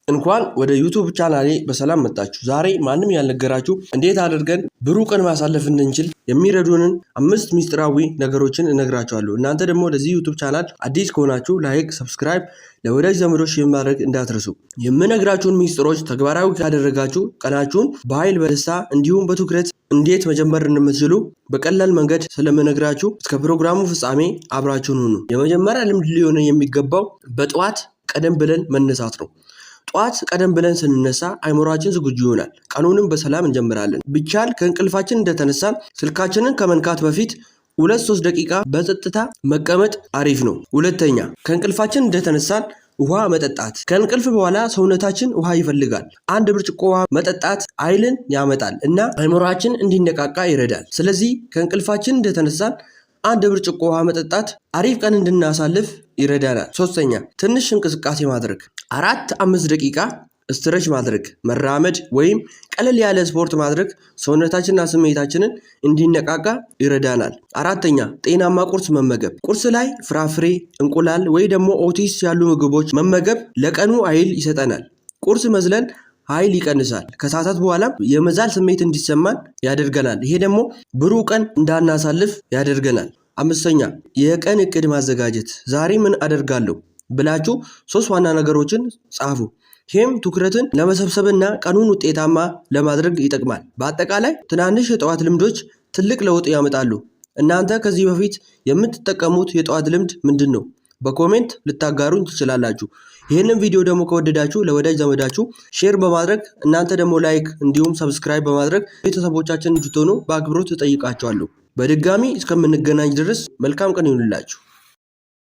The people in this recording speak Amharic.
እንኳን ወደ YouTube ቻናሌ በሰላም መጣችሁ። ዛሬ ማንም ያልነገራችሁ እንዴት አድርገን ብሩህ ቀን ማሳለፍ እንድንችል የሚረዱንን አምስት ሚስጥራዊ ነገሮችን እነግራችኋለሁ። እናንተ ደግሞ ለዚህ YouTube ቻናል አዲስ ከሆናችሁ like፣ subscribe፣ ለወዳጅ ዘመዶች ማድረግ እንዳትረሱ። የምነግራችሁን ሚስጥሮች ተግባራዊ ካደረጋችሁ ቀናችሁን በኃይል፣ በደስታ እንዲሁም በትኩረት እንዴት መጀመር እንደምትችሉ በቀላል መንገድ ስለምነግራችሁ እስከ ፕሮግራሙ ፍጻሜ አብራችሁን ሁኑ። የመጀመሪያ ልምድ ሊሆን የሚገባው በጠዋት ቀደም ብለን መነሳት ነው። ጠዋት ቀደም ብለን ስንነሳ አይምሯችን ዝግጁ ይሆናል። ቀኑንም በሰላም እንጀምራለን። ቢቻል ከእንቅልፋችን እንደተነሳን ስልካችንን ከመንካት በፊት 2-3 ደቂቃ በጸጥታ መቀመጥ አሪፍ ነው። ሁለተኛ፣ ከእንቅልፋችን እንደተነሳን ውሃ መጠጣት። ከእንቅልፍ በኋላ ሰውነታችን ውሃ ይፈልጋል። አንድ ብርጭቆ ውሃ መጠጣት ኃይልን ያመጣል እና አይምሯችን እንዲነቃቃ ይረዳል። ስለዚህ ከእንቅልፋችን እንደተነሳን አንድ ብርጭቆ ውሃ መጠጣት አሪፍ ቀን እንድናሳልፍ ይረዳናል። ሶስተኛ፣ ትንሽ እንቅስቃሴ ማድረግ። 4-5 ደቂቃ stretch ማድረግ፣ መራመድ ወይም ቀለል ያለ ስፖርት ማድረግ ሰውነታችንና ስሜታችንን እንዲነቃቃ ይረዳናል። አራተኛ፣ ጤናማ ቁርስ መመገብ። ቁርስ ላይ ፍራፍሬ፣ እንቁላል ወይ ደግሞ oats ያሉ ምግቦች መመገብ ለቀኑ ኃይል ይሰጠናል። ቁርስ መዝለል ኃይል ይቀንሳል። ከሰዓታት በኋላም የመዛል ስሜት እንዲሰማን ያደርገናል። ይሄ ደግሞ ብሩህ ቀን እንዳናሳልፍ ያደርገናል። አምስተኛ፣ የቀን እቅድ ማዘጋጀት። ዛሬ ምን አደርጋለሁ ብላችሁ ሶስት ዋና ነገሮችን ጻፉ። ይህም ትኩረትን ለመሰብሰብና ቀኑን ውጤታማ ለማድረግ ይጠቅማል። በአጠቃላይ ትናንሽ የጠዋት ልምዶች ትልቅ ለውጥ ያመጣሉ። እናንተ ከዚህ በፊት የምትጠቀሙት የጠዋት ልምድ ምንድን ነው? በ comment ልታጋሩኝ ትችላላችሁ። ይህንን ቪዲዮ ደግሞ ከወደዳችሁ ለወዳጅ ዘመዳችሁ share በማድረግ፣ እናንተ ደግሞ like እንዲሁም subscribe በማድረግ ቤተሰቦቻችን እንድትሆኑ በአክብሮት እጠይቃችኋለሁ። በድጋሚ እስከምንገናኝ ድረስ መልካም ቀን ይሁንላችሁ።